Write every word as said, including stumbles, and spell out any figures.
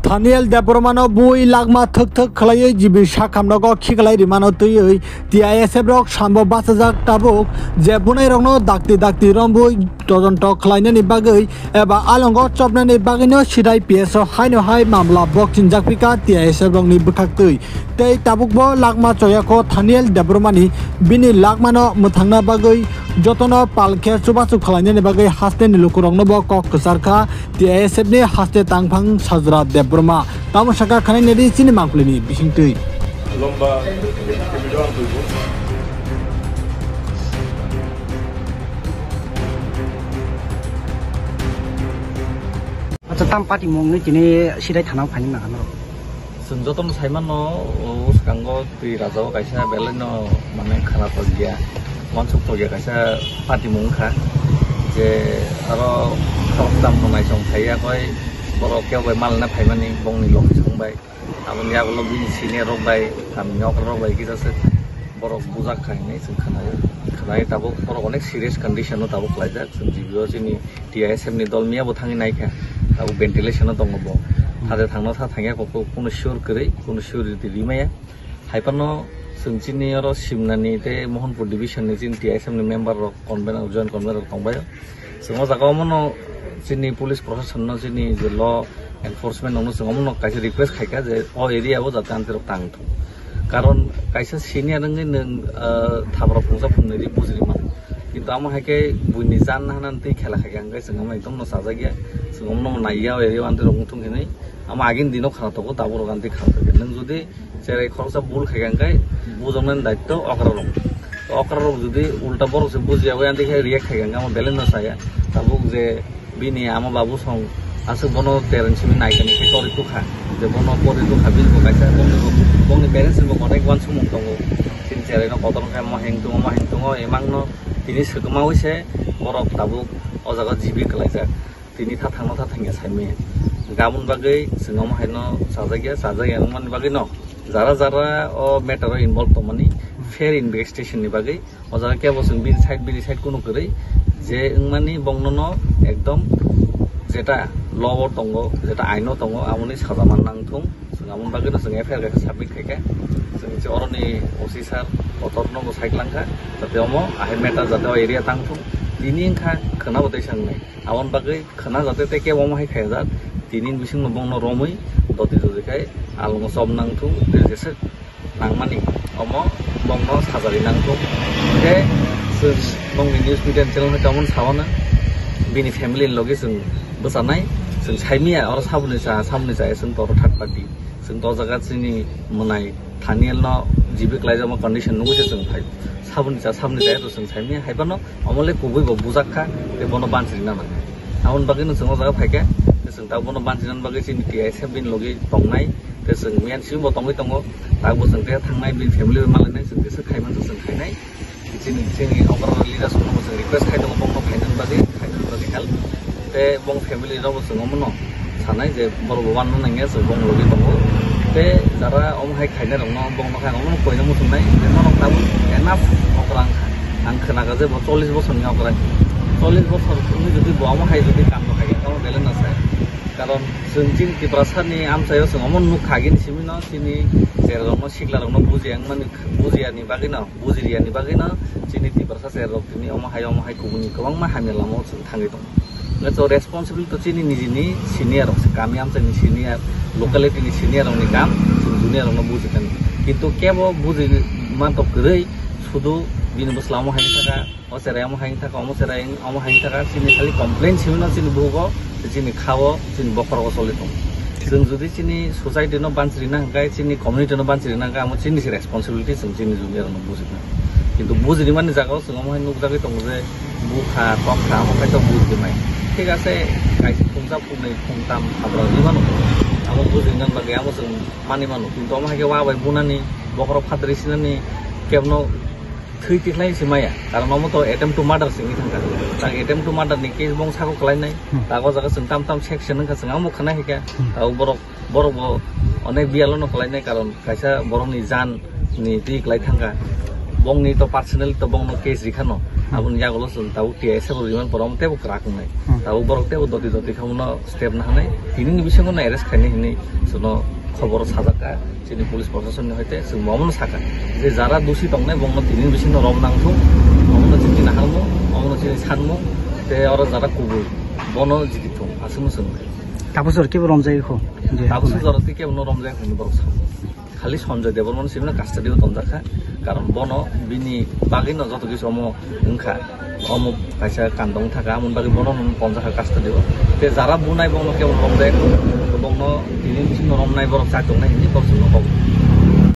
Thaniel Debbarmano bui lakma thwk thwk khlaiwi G B sakhamrogo khiklai rimano twiwi T I S F rok sambo bachajak tabuk je bunairokno dakti dakti rombui todonto khlainani bagwi eba alongo chopnani bagwino sidai P S o haino hai mamla bokchinjak phika T I S F rokni bwkhaktwi. Tei tabukbo lakma choyakho Thaniel Debbarmani bini lakmano mwthangna bagwi jotono pal khe chubachu khlainani bagwi hasteni lukuroknobo kok kwcharkha T I S F ni haste tangphang Sajra Debbarma. Tamo saka khwnai nedi chini mangpilini bisingtwi. Lomba. Acha, tam party mung ni tini sidai thana phani na kano. Chwng jotono sai mano, o swkango twi raja o kaisa belai no mane khana tongya, wansuk tongya kaisa party mung kha. Je aro khoroktham no naisong phaiya koi borok kebo bai malna phaimani bongni logi song bai. Aboni yagulo bini senior rok bai, kami ni okra rok bai kisa se borok bujak khai hinwi chwng khwnaio. Khwnai tabuk borok onek serious condition o tabuk khlaijak. Chwng G B o chini T I S F ni dol miya bo thangwi naikha. Tabuk ventilation o tongo bo. Thade thangno tha thangya kok kunu sure kwrwi, kunu sure riti rimaya. Hai phano chwng chini oro Simnani tei Mohanpur division ni chini T I S F ni member rok, convener, joint convener rok tongbaio. Chwng o jaga omono chini police proshasonno, chini je law enforcement rokno chwng omono kaisa request khaikha je o area o jate amtwi rok tang thung. Karon kaisa senior wngwi nwng, ah, thabra phungsa phungnwi ri bujiri mano. Kintu amo hai khe buini jan hanani twi khela khaikha hwnkhe chwng omo ekdom no chajakya. Chwng omono naiya o area o amtwi rok wng thung hinwi. Amo agini dino khana tongo, tabuk rok amtwi khana tongo. Nwng jodi cherai khoroksa bul khaikha hwnkhe bujoknani daitto okrarok. Okrarok jodi ulta borok se bujiya bai amtwi khe react khaikha hwnkhe amo belai no chaya. Tabuk je bini ama babu song aswk bono tereng simi naikani khe tori tukha. Je bono pori tukha bini bo kaisa bongni bo, bongni parents ni bo onek uansukmung tongo. Chini cherai no kotor khe mo heng tongo, mo heng tongo, emang no tini swkma wi se borok tabuk o jaga G B kwlaijak. Tini tha thangno tha thangya saimaya. Gabon bagwi chwng omo haino chajakya, chajakya wngmani bagwi no jara jara o matter o involve tongmani fair investigation ni bagwi o jaga kebo chwng bini side, bini side kunu kwrwi je wngmani bongno no ekdom jeta law o tongo, jeta aino tongo, amoni saja man nang thung. Chwng amoni bagwi no chwng F I R kaisa submit khaikha. Chwng je oroni O C sir kotor no bo side langkha, jate omo ahai matter jate o area tang thung. Tini wngkha khwna bo tei sangnai. Aboni bagwi khwna jate tei kebo omo hai khaijak. Tini bisingno bongno romwi doti doti khai alongo chop nang thung, tei jeswk nangmani omo bongno sajagwi nang thung. Khe chwng bongni news media channel hai tamoni sawana bini family ni logi chwng bwchanai, chwng saimaya oro saboni cha, saboni cha chwng toro third party. Chwng to jaga chini mwnai Thaniel no G B kwlaijakma condition nugwi se chwng phai. Saboni cha, saboni cha to chwng saimaya hai phano omo le kubui bo bujak kha, tei bono banchirina nang kha. Aboni bagwi no chwng o jaga phai kha, tei chwng ta bono banchirina bagwi chini T I S F bini logi tongnai, tei chwng miyan simi bo tongwi tongo, ta bo chwng tei thangnai bini family bai malainai, chwng tei se khai man se chwng khainai. Chini, chini okra leaders rokno chwng request khai tongo, bongno khainani bagwi, khainani bagwi help. Tei bong family rokbo chwng omono sanai je borok bo wanna nangya, chwng bong logi tongo. Tei jara omo hai khainai rokno bongno khai omono koina muchungnai je norok tabuk enough okra wngkha. Ang khwnakha je bo chollish bosorni okra wngkha. Chollish bosor wngwi jodi bo omo hai jodi kaam rok khai kha, omo belai no sai. Karon chwng chini Tiprasani amchaio chwng omo nukha agini simino chini cherai rokno sikla rokno bujiya wngmani, bujiyani bagwino. Bujiriyani bagwino chini Tiprasa cherrok tini omo hai omo hai kubuni kwbangma hamya lamao chwng thangwi tongo. Hwnkhe to responsible to chini nijini senior rok se, kami amchaini senior, locality ni senior rokni kam, chwng junior rokno bujikani. Kintu kebo buji mantok kwrwi, sudu bini bwsla omo hai thaka, o cherai omo hai thaka, omo cherai omo hai thaka, chini khali complain simino chini bugo, chini khao, chini bokhorogo choli tongo. Chwng jodi chini society no banchirina hwnkhe, chini community no banchirina hwnkhe, amo chini se responsibility, chwng chini junior rokno bujikna. Kintu bujirimani jagao chwng omo hai nukjagwi tongo je bukha, tokha, amo kaitor bujimai. Thik ase, kaisa phungsa, phungnwi, phungtam, habra wngwi mano. Amo bujirina bagwi amo chwng manwi mano. Kintu omo hai khe wa bai bunani, bokhorok phatri sinani, kebno thwi tikhlai se maya. Karon omo to attempt to murder se wngwi thangkha. Tak attempt to murder ni case bong sako kwlainai. Hmm. Tak o jaga chwng tam tam section wngkha, chwng amo khna hika. Hmm. Tak o borok, borok bo onek biyalo no kwlainai, karon kaisa borok ni jan ni twi kwlai thangkha. Bongni to personal to bongno case rikhano. Aboni yagulo chwng tabuk T I S bo riman pora omo tebo kwrak wngnai. Tabuk borok tebo doti doti khamono step nahanai. Tinini bisingo no arrest khainai hinwi chwngno khobor sajakha. Chini police proshasonni hoite chwng omono sakha je jara dusi tongnai bongno tinini bisingo rom nangthung. Omono chini naharmung, omono chini sanmung. Te oro jara kubui bono jigithung aswkno chwng. Tabuk sor kebo romjagwi kho. Tabuk sor jora tei kebo no romjagwi kho hinwi borok sao. Khali Sanjay Debbarmano simi no custody o tonjakha, karon bono bini bagwi no joto kisu omo wngkha, omo kaisa kandong thaka, amoni bagwi bono no tonjakha custody o. Te jara bunai bono kebo no romjak, bono tini bisingo romnai borok chak tongnai hinwi borok chwngno kok.